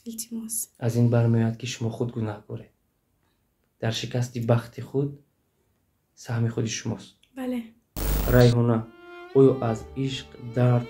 Илтимос. Аз ин бармеояд, ки шумо худ гунаҳкоред. Дар шикасти бахти худ саҳми худи шумост. Бале. Райҳона, оё аз ишқ, дард,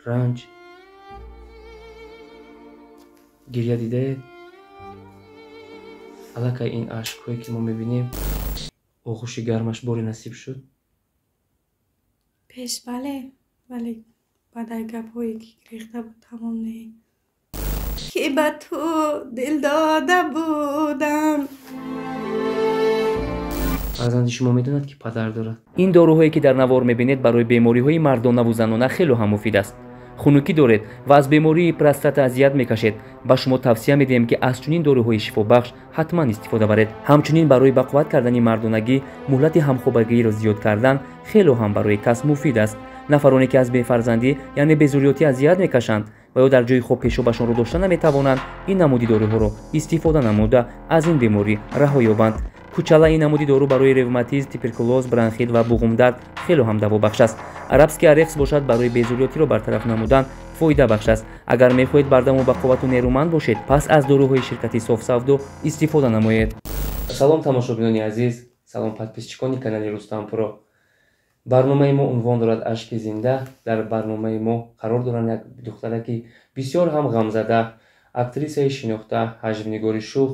ранҷ гирья дидаед? Аллакай ин ашкҳое, ки мо мебинем, оғӯши гармаш боре насиб шуд? Пеш бале, вале баъд гапҳое, ки рехта буд, тамом не. Ки ба ту дил дода будам. Фарзанди шумо медонад, ки падар дорад? Ин доруҳое, ки дар навор мебинед, барои бемориҳои мардонаву занона хело ҳам муфид аст. Хунукӣ доред ва аз бемории простата азият мекашед, ба шумо тавсия медиҳем, ки аз чунин доруҳои шифобахш ҳатман истифода баред. Ҳамчунин барои бақувват кардани мардонагӣ, муҳлати ҳамхобагиро зиёд кардан хело ҳам барои кас муфид аст. Нафароне, ки аз бефарзандӣ, яъне безурётӣ азият мекашанд ва ё дар ҷои хоб пешобашонро дошта наметавонанд, ин намуди доруҳоро истифода намуда, аз ин беморӣ раҳо ёбанд. Кучала: ин намуди дору барои ревматизм, туберкулоз, бронхит ва буғумдард хело ҳам давобахш аст. Арабский орех бошад, барои безурётиро бартараф намудан фоидабахш аст. Агар мехоҳед бардаму бақуввату нерӯманд бошед, пас аз доруҳои ширкати Софсавдо истифода намоед. Салом, тамошобинони азиз, салом, подписчикони канали Рустампуро. Барномаи мо унвон дорад «Ашки зинда». Дар барномаи мо қарор доранд як духтараки бисёр ҳам ғамзада, актрисаи шинохта, ҳаҷвнигори шӯх,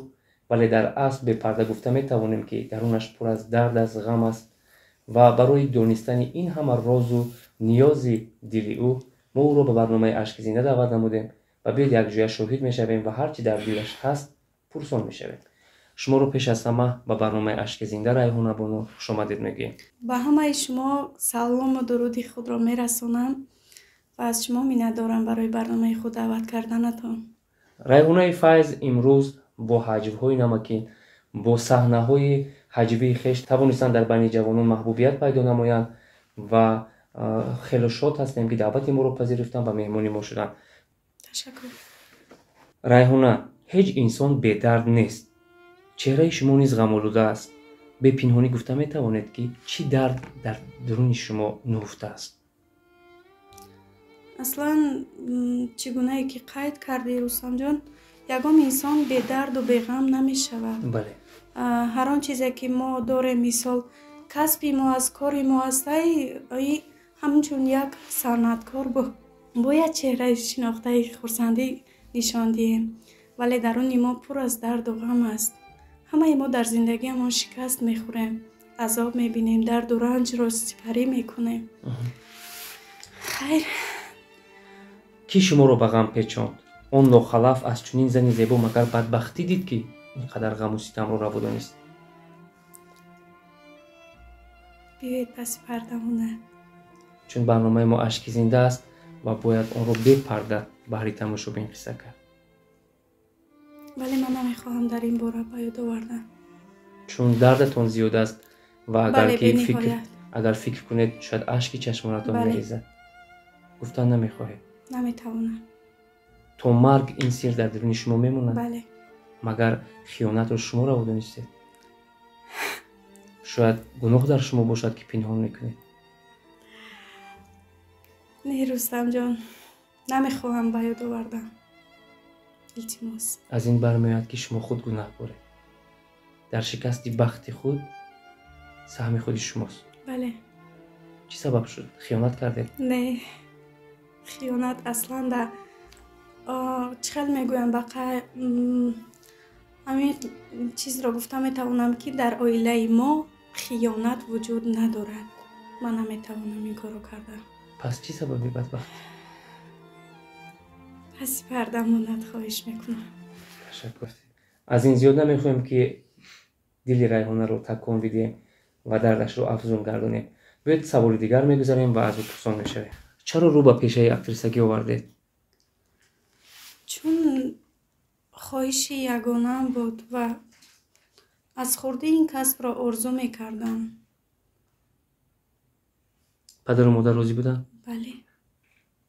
вале дар асл бепарда гуфта метавонем, ки дарунаш пур аз дард аст, ғам аст. Ва барои донистани ин ҳама розу ниёзи дили ӯ мо ӯро ба барномаи «Ашки зинда» даъват намудем ва биёед, якҷоя шоҳид мешавем ва ҳар чӣ дар дилаш ҳаст, пурсон мешавем. Шуморо пеш аз ҳама ба барномаи «Ашки зинда», Райҳона бону, хушомадед мегӯем. Ба ҳамаи шумо салому дуруди худро мерасонам ва аз шумо миннатдорам барои барномаи худ даъват карданатон. Райҳонаи Файз имрӯз бо ҳаҷвҳои намакин, бо саҳнаҳои ҳаҷвии хеш тавонистанд дар байни ҷавонон маҳбубият пайдо намоянд ва хело шод ҳастем, ки даъвати моро пазируфтанд ва меҳмони мо шуданд. Ташаккур. Райҳона, ҳеҷ инсон бедард нест. Чеҳраи шумо низ ғамолуда аст. Бепинҳонӣ гуфта метавонед, ки чӣ дард дар дуруни шумо нуҳуфта аст? Аслан, чӣ гунае ки қайд кардӣ, Рустамҷон, ягон инсон бедарду беғам намешавад. Ҳар он чизе, ки мо дорем, мисол, касби мо аст, кори мо аст, ай ҳамчун як санъаткор бояд чеҳраи шинохтаи хурсандӣ нишон диҳем, вале даруни мо пур аз дарду ғам аст. Ҳамаи мо дар зиндагиамон шикаст мехӯрем, азоб мебинем, дарду ранҷро сипарӣ мекунем. Хайр. Кӣ шуморо ба ғам печонд? Он нохалаф аз чунин зани зебо магар бадбахтӣ дид, ки ин қадар ғаму ситамро раво донист? Биёед, паси парда монад. Чун барномаи мо «Ашки зинда» аст ва бояд онро бепарда баҳри тамошобин қисса кард. Вале ман намехоҳам дар ин бора ба ёд овардан. Чун дардатон зиёд аст ва агар Бале, ки фикр бениҳоят. Агар фикр кунед, шояд ашки чашмонатон мерезад. Гуфтан намехоҳед? Наметавонам. То марг ин сир дар даруни шумо мемонад? Бале. Магар хиёнатро шумо раво донистед? Шояд гуноҳ дар шумо бошад, ки пинҳон мекунед? Не, Рустамҷон, намехоҳам ба ёд овардан, илтимос. Аз ин бармеояд, ки шумо худ гунаҳкоред. Дар шикасти бахти худ саҳми худи шумост. Бале. Чӣ сабаб шуд? Хиёнат кардед? Не, хиёнат аслан да чӣ хел мегӯям, ба ҳамин чизро гуфта метавонам, ки дар оилаи мо хиёнат вуҷуд надорад. Ман наметавонам ин корро кардан. Пас чӣ сабаби бадбахтӣ? Паси парда монад, хоҳиш мекунам. Ташаккур. Аз ин зиёд намехоҳем, ки дили Райҳонаро такон бидиҳем ва дардашро афзун гардонем. Биёед, саволи дигар мегузарем ва аз ӯ пурсон мешавем. Чаро рӯ ба пешаи актрисагӣ овардед? Чун хоҳиши ягонаам буд ва аз хурдӣ ин касбро орзу мекардам. Падару модар розӣ буданд? Бале.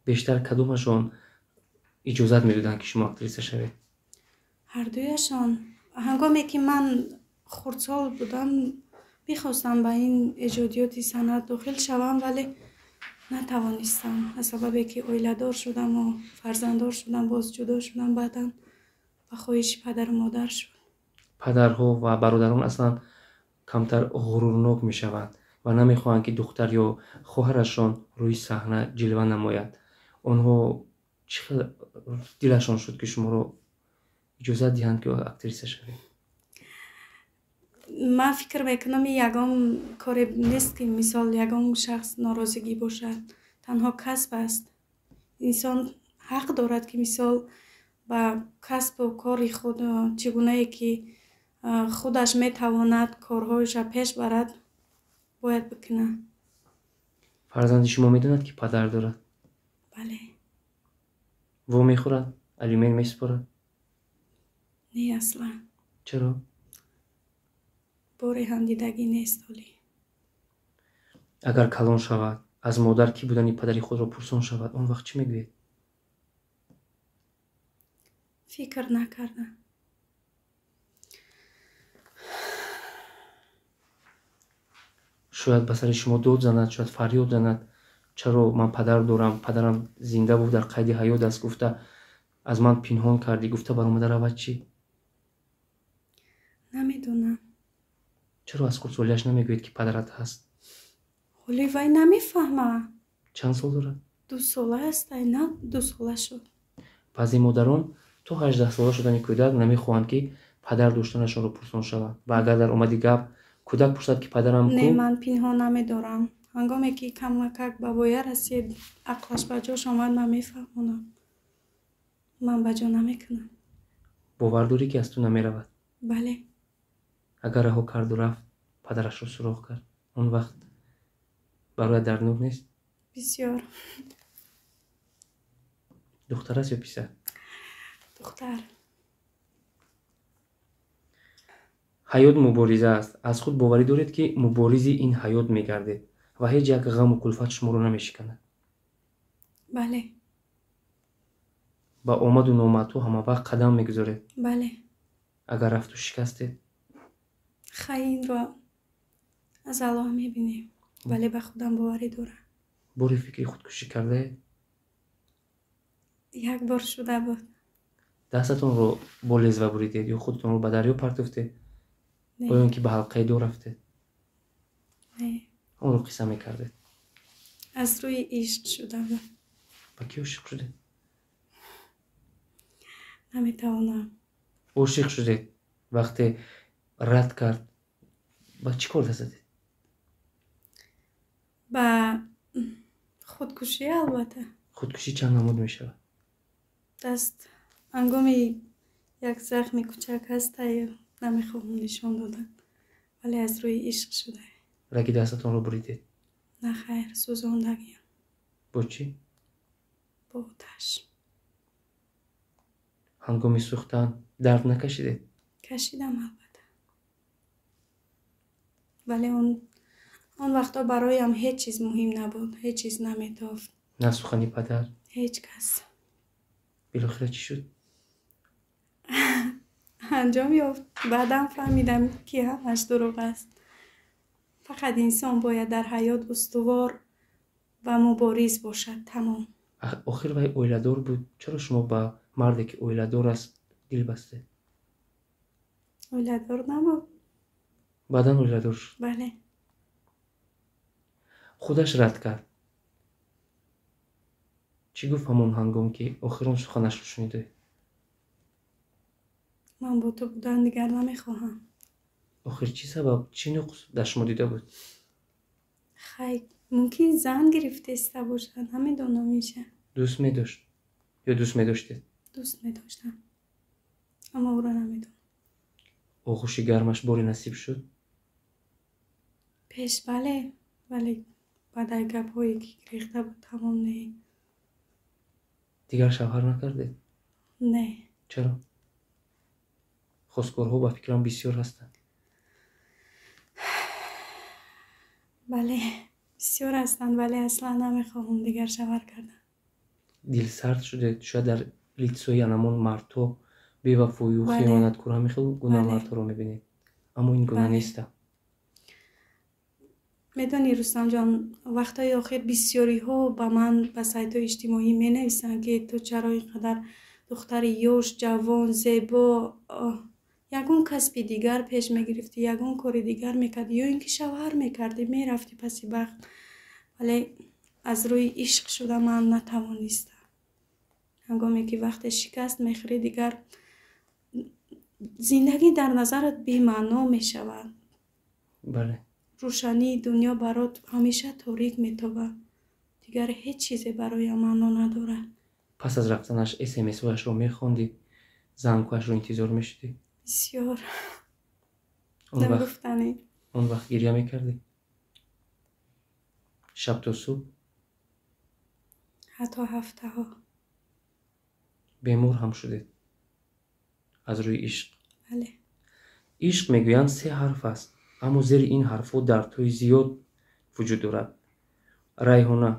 Бештар кадомашон иҷозат медоданд, ки шумо актриса шавед? Ҳардуяшон. Ҳангоме ки ман хурдсол будам, мехостам ба ин эҷодиёти санъат дохил шавам, вале Натавонистам, аз сабабе ки оиладор шудаму фарзанддор шудам, боз ҷудо шудам, баъдан ба хоҳиши падару модар шуд. Падарҳо ва бародарон аслан камтар ғурурнок мешаванд ва намехоҳанд, ки духтар ё хоҳарашон рӯи саҳна ҷилва намояд. Онҳо чӣ хел дилашон шуд, ки шуморо иҷозат диҳанд, ки актриса шавед? Ман фикр мекунам, ягон коре нест, ки мисол ягон шахс норозигӣ бошад. Танҳо касб аст. Инсон ҳақ дорад, ки мисол ба касбу кори худ чӣ гунае ки худаш метавонад корҳояшро пеш барад, бояд бикунад. Фарзанди шумо медонад, ки падар дорад? Бале. Во мехӯрад? Алимент месупорад? Не, аслан. Чаро? Бори ҳамдидагӣ нест ҳолӣ. Агар калон шавад, аз модар кӣ будани падари худро пурсон шавад, он вақт чӣ мегӯед? Фикр накардам. Шояд ба сари шумо дод занад, шояд фарёд занад, чаро ман падар дорам, падарам зинда буд, дар қайди ҳаёт аст, гуфта аз ман пинҳон кардӣ, гуфта баромада равад чӣ? Намедонам. Чаро аз хурдсолиаш намегӯед, ки падарат ҳаст? Ҳоли вай намефаҳма. Чанд сол дорад? 2 сола аст, на 2 сола шуд. Баъзе модарон то 18 сола шудани кӯдак намехоҳанд, ки падар доштанашонро пурсон шаванд, ва агар дар омади гап кӯдак пурсад, ки падарам ку? Не, ман пинҳон намедорам. Ҳангоме ки камакак ба воя расид, ақлаш ба ҷош омад, ман мефаҳмонам. Ман ба ҷо намекунам. Бовар дорӣ, ки аз ту намеравад? Бале. Агар раҳо карду рафт, падарашро суроғ кард, он вақт барояд дарднок нест? Бисёр. Духтар аст ё писар? Духтар. Ҳаёт мубориза аст. Аз худ боварӣ доред, ки муборизи ин ҳаёт мегардед ва ҳеҷ як ғаму кулфат шуморо намешиканад? Бале. Ба омаду номадҳо ҳамавақт қадам мегузоред? Бале. Агар рафту шикастед? Хай, инро аз Аллоҳ мебинем, вале ба худам боварӣ дорам. Бори фикри худкушӣ кардаед? Як бор шуда буд. Дастатонро бо лезва буридед ё худатонро ба дарё партофтед? Ё он ки ба ҳалқаи дор рафтед? Не. Онро қисса мекардед? Аз рӯи ишқ шуда буд. Ба кӣ ошиқ шудед? Наметавонам. Ошиқ шудед, вақте рад кард, ба чӣ кор даст задед? Ба худкушӣ, албатта. Худкушӣ чанд намуд мешавад? Даст ҳангоми як захми кӯчак ҳаста, намехоҳам нишон додан, вале аз рӯи ишқ шуда. Раги дастатонро буридед? На, хайр, сӯзондагиам. Бо чӣ? Бо оташ. Ҳангоми сӯхтан дард накашидед? Кашидам, албатта, вале он вақтҳо бароям ҳеҷ чиз муҳим набуд, ҳеҷ чиз наметофт. На сухани падар? Ҳеҷ кас. Билохира чӣ шуд? Анҷом ёфт. Баъдан фаҳмидам, ки ҳамаш дурӯғ аст. Фақат инсон бояд дар ҳаёт устувор ва мубориз бошад, тамом. Охир вай оиладор буд. Чаро шумо ба марде, ки оиладор аст, дил бастед? Оиладор набуд. Баъдан оиладор шуд? Бале. Худаш рад кард. Чӣ гуфт ҳамон ҳангом, ки охирон суханашро шунидед? Ман бо ту будан дигар намехоҳам. Охир чӣ сабаб, чӣ нуқс дар шумо дида буд? Хай, мумкин зан гирифтеста бошад, намедонам иша. Дӯст медошт ё дӯст медоштед? Дӯст медоштам, аммо ӯро намедонам. Оғӯши гармаш боре насиб шуд? Пеш бале, вале баъд гапҳое ки рехта буд, тамом не. Дигар шавҳар накардед? Не. Чаро? Хостгорҳо ба фикрам бисёр ҳастанд. Бале, бисёр ҳастанд, вале аслан намехоҳам дигар шавҳар кардан. Дилсард шудед, шояд дар литсои анамон мардҳо бевафою хиёнаткор, ҳамин хел гуна мардҳоро мебинед, аммо ин гуна неста. Медонӣ, Рустамҷон, вақтҳои охир бисёриҳо ба ман ба сайтҳои иҷтимоӣ менависанд, ки ту чаро ин қадар духтари ёш, ҷавон, зебо, ягон касби дигар пеш мегирифтӣ, ягон кори дигар мекардӣ, ё ин ки шавҳар мекардӣ, мерафтӣ паси бахт. Вале аз рӯи ишқ шуда ман натавонистам. Ҳангоме ки вақте шикаст мехӯрӣ, дигар зиндагӣ дар назарат бемаъно мешавад. Бале. Рӯшании дунё барот ҳамеша торик метобад. Дигар ҳеҷ чизе бароям маъно надорад. Пас аз рафтанаш смсҳояшро мехондӣ, зангҳояшро интизор мешудӣ? Бисёр. Нагуфтанӣ. Он вақт гиря мекардӣ? Шаб то субҳ? Ҳатто ҳафтаҳо. Бемор ҳам шудед аз рӯи ишқ? Бале. Ишқ мегӯянд се ҳарф аст, аммо зери ин ҳарфҳо дардҳои зиёд вуҷуд дорад. Райҳона,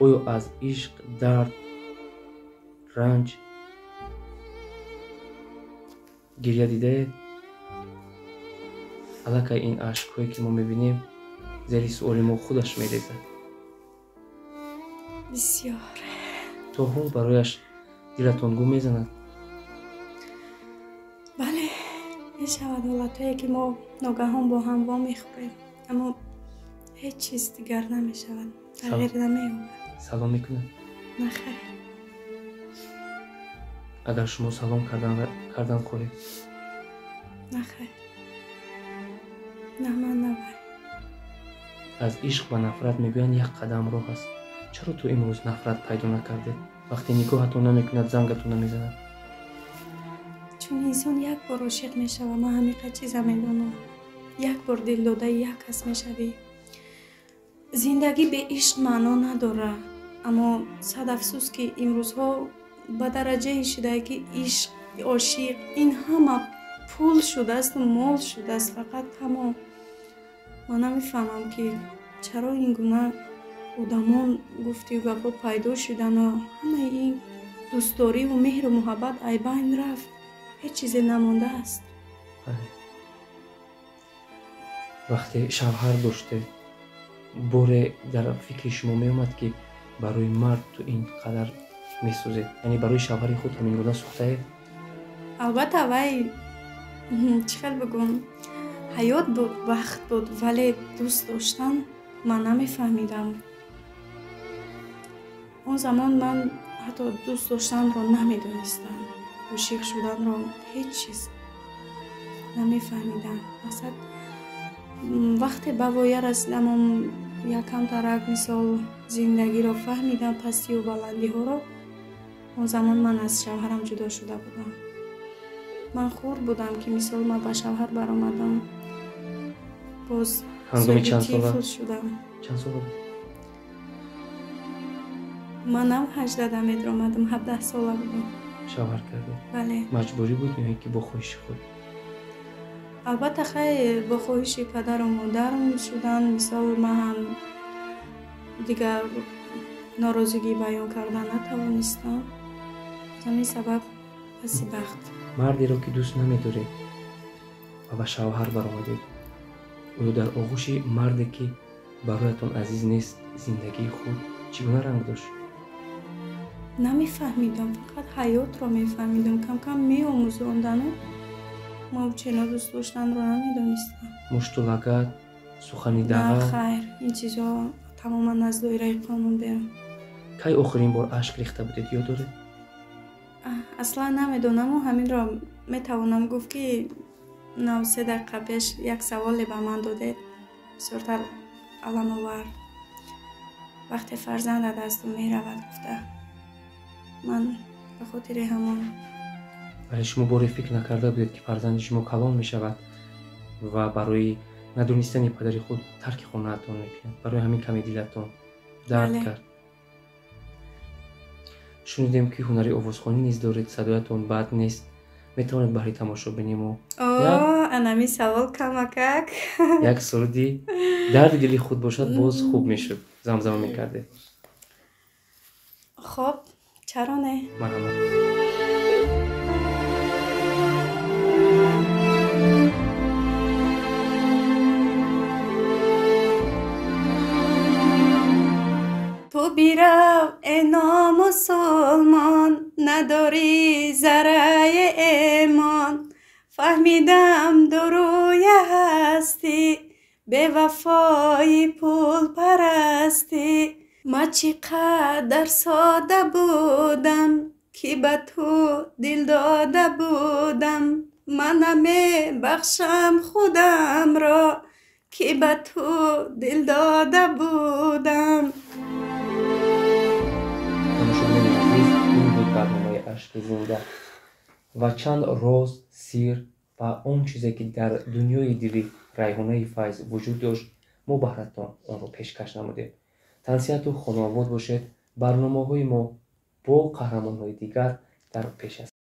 оё аз ишқ дард, ранҷ, гиря дидаед? Аллакай ин ашкҳое ки мо мебинем, зери суоли мо худаш мерезад. Бисёр. То ҳол барояш дилатон гум мезанад? Бале, мешавад ҳолатҳое ки мо ногаҳон бо ҳам вомехӯрем, аммо ҳеҷ чиз дигар намешавад, тағйир намеёбад. Салом мекунад? На, хайр. Агар шумо салом кардан хоҳед? На, хайр. На ман, на вай. Аз ишқ ба нафрат мегӯянд як қадам роҳ аст. Чаро ту имрӯз нафрат пайдо накардед? Вақте нигоҳатон намекунад, зангатон намезанад. Чун инсон як бор ошиқ мешавад, ман ҳамиқа чиза медонам. Як бор дилдодаи як кас мешавӣ. Зиндагӣ бе ишқ маъно надорад, аммо сад афсӯс, ки имрӯзҳо ба дараҷае шудае, ки ишқ, ошиқ ин ҳама пул шудаасту мол шудааст, фақат тамом. Ман намефаҳмам, ки чаро ин гуна одамон гуфтию гапҳо пайдо шудану ҳамаи ин дӯстдориву меҳру муҳаббат айбайн рафт, ҳеҷ чизе намондааст. Бале. Вақте шавҳар доштед, боре дар фикри шумо меомад, ки барои мард ту ин қадар месӯзед? Яъне барои шавҳари худ ҳамин гуна сӯхтаед? Албатта, вай чӣ хел бигӯм, ҳаёт буд, бахт буд, вале дӯст доштан ман намефаҳмидам. Он замон ман ҳатто дӯст доштанро намедонистам, ошиқ шуданро ҳеҷ чиз намефаҳмидам. Мақсад, вақте ба воя расидам, якам тарак мисол зиндагиро фаҳмидам, пастию баландиҳоро, он замон ман аз шавҳарам ҷудо шуда будам. Ман хурд будам, ки мисол ман ба шавҳар баромадам, боз ҳангоми чанд сола? Тифл шудам. Чанд сола буд? Манам 18 метр омадам, 17 сола будам. Шавҳар кардед? Бале. Маҷбурӣ буд ё ин ки бо хоҳиши худ? Албатта, хайр, бо хоҳиши падару модарам шудан. Мисол, ман ҳам дигар норозигӣ баён кардан натавонистам. Аз ҳамин сабаб паси бахт. Мардеро ки дӯст намедоред ва ба шавҳар баромадед, оё дар оғӯши марде ки бароятон азиз нест зиндагии худ чӣ гуна ранг дошт? Намефаҳмидам, фақат ҳаётро мефаҳмидам. Кам-кам меомӯзондану мо чено дӯст доштанро намедонистам. Мушту лагат, сухани На, дағал? хайр, ин чизҳо тамоман аз доираи қонун берун. Кай охирин бор ашк рехта будед, ёд доред? Аслан намедонаму ҳаминро метавонам гуфт, ки нав 3 дақиқа пеш як саволе ба ман додед, бисёртар аламовар. Вақте фарзанда дасту меравад, гуфта. Ман ба хотири ҳамон. Вале шумо боре фикр накарда будед, ки фарзанди шумо калон мешавад ва барои надонистани падари худ тарки хонаатон мекунад? Барои ҳамин каме дилатон дард Бале. кард. Шунидем, ки ҳунари овозхонӣ низ доред, садоятон бад нест. Метавонед баҳри тамошобини мо О, анами савол камакак. як суруди дарди дили худ бошад, боз хуб мешуд, замзама мекардед. Хоб, чаро не? Марҳамат. Бирав, э номусулмон, надорӣ зарраи эмон. Фаҳмидам, дурӯя ҳастӣ, бевафои пулпарастӣ. Ма чӣ қадар сода будам, ки ба ту дил дода будам. Ман намебахшам худамро, ки ба ту дил дода будам. Тамошобинони азиз, ин буд барномаи «Ашки зинда» ва чанд роз, сир ва он чизе, ки дар дунёи дили Райҳонаи Файз вуҷуд дошт, мо баҳратон онро пешкаш намудем. Тансиҳату хонобод бошед. Барномаҳои мо бо қаҳрамонҳои дигар дар пеш аст.